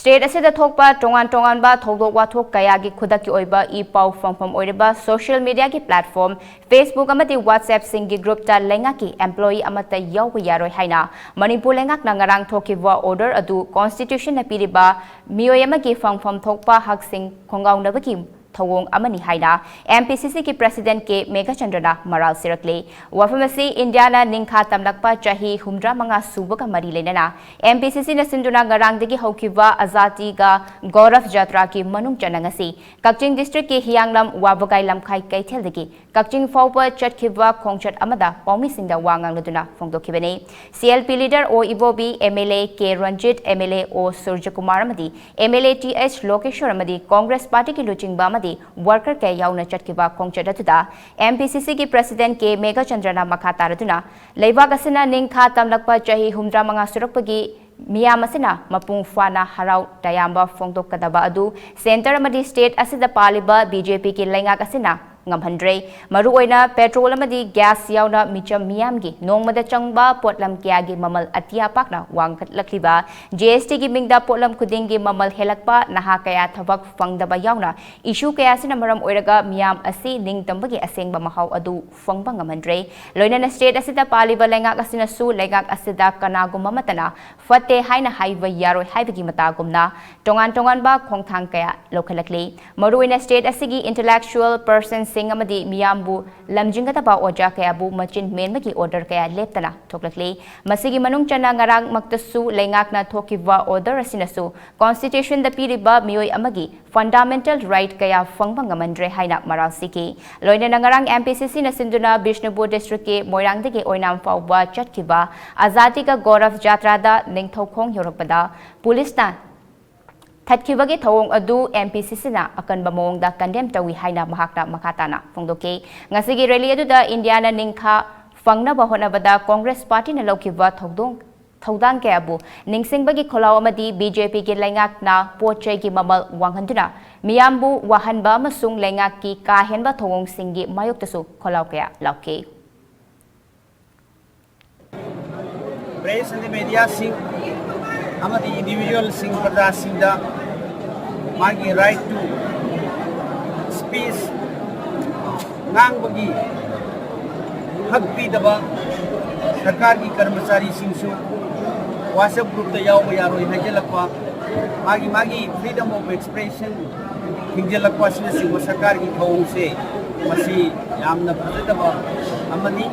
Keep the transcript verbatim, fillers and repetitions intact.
State ꯑꯁꯤꯗ ꯊꯣꯛꯄ ꯇꯣꯉꯥꯟ ꯇꯣꯉꯥꯟꯕ ꯊꯧꯗꯣꯛ ꯋꯥꯊꯣꯛ ꯀꯌꯥꯒꯤ ꯈꯨꯗꯛꯀꯤ ꯑꯣꯏꯕ ꯏ ꯄꯥꯎ ꯐꯪꯐꯝ ꯑꯣꯏꯔꯤꯕ social mediaꯒꯤ platform Facebook ꯑꯃꯗꯤ WhatsAppꯁꯤꯡꯒꯤ groupꯇ ꯂꯩꯉꯥꯛꯀꯤ employee ꯑꯃꯠꯇ ꯌꯥꯎꯕ ꯌꯥꯔꯣꯏ ꯍꯥꯏꯅ ꯃꯅꯤꯄꯨꯔ ꯂꯩꯉꯥꯛꯅ ꯉꯔꯥꯡ ꯊꯣꯛꯈꯤꯕ order ꯑꯗꯨ constitutionꯅ ꯄꯤꯔꯤꯕ ꯃꯤꯑꯣꯏ ꯑꯃꯒꯤ ꯐꯪꯐꯝ ꯊꯣꯛꯄ ꯍꯛꯁꯤꯡ ꯈꯣꯡꯒꯥꯎꯅꯕꯒꯤ ꯊꯧꯑꯣꯡ ꯑꯃꯅꯤ ꯍꯥꯏꯅ MPCCꯒꯤ president ꯀꯦ ꯃꯦꯘꯆꯟꯗ꯭ꯔꯅ ꯃꯔꯥꯜ ꯁꯤꯔꯛꯂꯤ꯫ ꯋꯥꯐꯝ ꯑꯁꯤ ꯏꯟꯗꯤꯌꯥꯅ ꯅꯤꯡꯈꯥ ꯇꯝꯂꯛꯄ ꯆꯍꯤ ꯍꯨꯝꯗ꯭ꯔꯥ ꯃꯉꯥ ꯁꯨꯕꯒ ꯃꯔꯤ ꯂꯩꯅꯅ MPCCꯅ ꯁꯤꯟꯗꯨꯅ ꯉꯔꯥꯡꯗꯒꯤ ꯍꯧꯈꯤꯕ ꯑꯖꯥꯗꯤꯒ ꯒꯧꯔꯚ ꯖꯥꯇ꯭ꯔꯥꯒꯤ ꯃꯅꯨꯡ ꯆꯟꯅ ꯉꯁꯤ ꯀꯛꯆꯤꯡ districtꯀꯤ ꯍꯤꯌꯥꯡꯂꯝ ꯋꯥꯕꯒꯥꯏ ꯂꯝꯈꯥꯏ ꯀꯩꯊꯦꯜꯗꯒꯤ ꯀꯛꯆꯤꯡ ꯐꯥꯎꯕ ꯆꯠꯈꯤꯕ ꯈꯣꯡꯆꯠ ꯑꯃꯗ ꯄꯥꯎꯃꯤꯁꯤꯡꯗ ꯋꯥ ꯉꯥꯡꯂꯗꯨꯅ ꯐꯣꯡꯗꯣꯛꯈꯤꯕꯅꯤ꯫ CLP leader ꯑꯣ ꯏꯕꯣꯕꯤ, MLA ꯀꯦ ꯔꯟꯖꯤꯠ, MLA ꯑꯣ ꯁꯨꯔꯖꯀꯨꯃꯥꯔ ꯑꯃꯗꯤ MLA ꯇꯤ ꯑꯩꯆ ꯂꯣꯀꯦꯁꯣꯔ ꯑꯃꯗꯤ Congress partyꯒꯤ ꯂꯨꯆꯤꯡꯕ ꯑꯃꯗꯤ worker ꯀꯌꯥ ꯌꯥꯎꯅ ꯆꯠꯈꯤꯕ ꯈꯣꯡꯆꯠ ꯑꯗꯨꯗ MPCCꯒꯤ president ꯀꯦ ꯃꯦꯘꯆꯟꯗ꯭ꯔꯅ ꯃꯈꯥ ꯇꯥꯔꯗꯨꯅ, ꯂꯩꯕꯥꯛ ꯑꯁꯤꯅ ꯅꯤꯡꯈꯥ ꯇꯝꯂꯛꯄ ꯆꯍꯤ ꯍꯨꯝꯗ꯭ꯔꯥ ꯃꯉꯥ ꯁꯨꯔꯛꯄꯒꯤ ꯃꯤꯌꯥꯝ ꯑꯁꯤꯅ ꯃꯄꯨꯡ ꯐꯥꯅ ꯍꯔꯥꯎ ꯇꯌꯥꯝꯕ ꯐꯣꯡꯗꯣꯛꯀꯗꯕ ꯑꯗꯨ centre ꯑꯃꯗꯤ state ꯑꯁꯤꯗ ꯄꯥꯜꯂꯤꯕ BJPꯒꯤ ꯂꯩꯉꯥꯛ ꯑꯁꯤꯅ ꯉꯝꯍꯟꯗ꯭ꯔꯦ꯫ ꯃꯔꯨꯑꯣꯏꯅ petrol ꯑꯃꯗꯤ gas ꯌꯥꯎꯅ ꯃꯤꯆꯝ ꯃꯤꯌꯥꯝꯒꯤ ꯅꯣꯡꯃꯗ ꯆꯪꯕ ꯄꯣꯠꯂꯝ ꯀꯌꯥꯒꯤ ꯃꯃꯜ ꯑꯇꯤꯌꯥ ꯄꯥꯛꯅ ꯋꯥꯡꯈꯠꯂꯛꯂꯤꯕ, GSTꯒꯤ ꯃꯤꯡꯗ ꯄꯣꯠꯂꯝ ꯈꯨꯗꯤꯡꯒꯤ ꯃꯃꯜ ꯍꯦꯜꯂꯛꯄ, ꯅꯍꯥ ꯀꯌꯥ ꯊꯕꯛ ꯐꯪꯗꯕ ꯌꯥꯎꯅ issue ꯀꯌꯥ ꯑꯁꯤꯅ ꯃꯔꯝ ꯑꯣꯏꯔꯒ ꯃꯤꯌꯥꯝ ꯑꯁꯤ ꯅꯤꯡꯇꯝꯕꯒꯤ ꯑꯁꯦꯡꯕ ꯃꯍꯥꯎ ꯑꯗꯨ ꯐꯪꯕ ꯉꯝꯍꯟꯗ꯭ꯔꯦ꯫ ꯂꯣꯏꯅꯅ state ꯑꯁꯤꯗ ꯄꯥꯜꯂꯤꯕ ꯂꯩꯉꯥꯛ ꯑꯁꯤꯅꯁꯨ ꯂꯩꯉꯥꯛ ꯑꯁꯤꯗ ꯀꯅꯥꯒꯨꯝꯕ ꯑꯃꯠꯇꯅ ꯐꯠꯇꯦ ꯍꯥꯏꯅ ꯍꯥꯏꯕ ꯌꯥꯔꯣꯏ ꯍꯥꯏꯕꯒꯤ ꯃꯇꯥꯒꯨꯝꯅ ꯇꯣꯉꯥꯟ ꯇꯣꯉꯥꯟꯕ ꯈꯣꯡꯊꯥꯡ ꯀꯌꯥ ꯂꯧꯈꯠꯂꯛꯂꯤ꯫ ꯃꯔꯨꯑꯣꯏꯅ state ꯑꯁꯤꯒꯤ intellectual personꯁꯤꯡ ꯑꯃꯗꯤ ꯃꯤꯌꯥꯝꯕꯨ ꯂꯝꯖꯤꯡꯒꯗꯕ ꯑꯣꯖꯥ ꯀꯌꯥꯕꯨ ꯃꯆꯤꯟ ꯃꯦꯟꯕꯒꯤ order ꯀꯌꯥ ꯂꯦꯞꯇꯅ ꯊꯣꯛꯂꯛꯂꯤ꯫ ꯃꯁꯤꯒꯤ ꯃꯅꯨꯡ ꯆꯟꯅ ꯉꯔꯥꯡꯃꯛꯇꯁꯨ ꯂꯩꯉꯥꯛꯅ ꯊꯣꯛꯈꯤꯕ order ꯑꯁꯤꯅꯁꯨ constitutionꯗ ꯄꯤꯔꯤꯕ ꯃꯤꯑꯣꯏ ꯑꯃꯒꯤ fundamental right ꯀꯌꯥ ꯐꯪꯕ ꯉꯝꯍꯟꯗ꯭ꯔꯦ ꯍꯥꯏꯅ ꯃꯔꯥꯜ ꯁꯤꯈꯤ꯫ ꯂꯣꯏꯅꯅ ꯉꯔꯥꯡ MPCCꯅ ꯁꯤꯟꯗꯨꯅ ꯕꯤꯁꯅꯨꯄꯨꯔ districtꯀꯤ ꯃꯣꯏꯔꯥꯡꯗꯒꯤ ꯑꯣꯏꯅꯥꯝ ꯐꯥꯎꯕ ꯆꯠꯈꯤꯕ ꯑꯖꯥꯗꯤꯒ ꯒꯧꯔꯚ ꯖꯥꯇ꯭ꯔꯥꯗ ꯅꯤꯡꯊꯧꯈꯣꯡ ꯌꯧꯔꯛꯄꯗ ꯄꯨꯂꯤꯁꯅ ꯊꯠꯈꯤꯕꯒꯤ ꯊꯧꯑꯣꯡ ꯑꯗꯨ MPCCꯅ ꯑꯀꯟꯕ ꯃꯑꯣꯡꯗ condemn ꯇꯧꯏ ꯍꯥꯏꯅ ꯃꯍꯥꯛꯅ ꯃꯈꯥ ꯇꯥꯅ ꯐꯣꯡꯗꯣꯛꯈꯤ꯫ ꯉꯁꯤꯒꯤ rally ꯑꯗꯨꯗ ꯏꯟꯗꯤꯌꯥꯅ ꯅꯤꯡꯈꯥ ꯐꯪꯅꯕ ꯍꯣꯠꯅꯕꯗ Congress partyꯅ ꯂꯧꯈꯤꯕ ꯊꯧꯗꯣꯡ, ꯊꯧꯗꯥꯡ ꯀꯌꯥꯕꯨ ꯅꯤꯡꯁꯤꯡꯕꯒꯤ ꯈꯣꯜꯂꯥꯎ ꯑꯃꯗꯤ BJPꯒꯤ ꯂꯩꯉꯥꯛꯅ ꯄꯣꯠ ꯆꯩꯒꯤ ꯃꯃꯜ ꯋꯥꯡꯍꯟꯗꯨꯅ ꯃꯤꯌꯥꯝꯕꯨ ꯋꯥꯍꯟꯕ ꯑꯃꯁꯨꯡ ꯂꯩꯉꯥꯛꯀꯤ ꯀꯥ ꯍꯦꯟꯕ ꯊꯧꯑꯣꯡꯁꯤꯡꯒꯤ ꯃꯥꯌꯣꯛꯇꯁꯨ ꯈꯣꯜꯂꯥꯎ ꯀꯌꯥ ꯂꯥꯎꯈꯤ꯫ Press and the mediaꯁꯤꯡ ꯑꯃꯗꯤ ꯏꯟꯗꯤꯕꯤꯖꯨꯋꯦꯜꯁꯤꯡ, ꯄ꯭ꯔꯖꯥꯁꯤꯡꯗ ꯃꯥꯒꯤ ꯔꯥꯏꯠ ꯇꯨ ꯁ꯭ꯄꯤꯁ, ꯉꯥꯡꯕꯒꯤ ꯍꯛ ꯄꯤꯗꯕ, ꯁꯔꯀꯥꯔꯒꯤ ꯀꯔꯃꯆꯥꯔꯤꯁꯤꯡꯁꯨ ꯋꯥꯆꯞ ꯒ꯭ꯔꯨꯞꯇ ꯌꯥꯎꯕ ꯌꯥꯔꯣꯏ ꯍꯥꯏꯖꯤꯜꯂꯛꯄ, ꯃꯥꯒꯤ ꯃꯥꯒꯤ ꯐ꯭ꯔꯤꯗꯝ ꯑꯣꯐ ꯑꯦꯛꯁꯄ꯭ꯔꯦꯁꯟ ꯊꯤꯡꯖꯤꯜꯂꯛꯄ ꯑꯁꯤꯅꯆꯤꯡꯕ ꯁꯔꯀꯥꯔꯒꯤ ꯊꯧꯑꯣꯡꯁꯦ, ꯃꯁꯤ ꯌꯥꯝꯅ ꯐꯖꯗꯕ ꯑꯃꯅꯤ꯫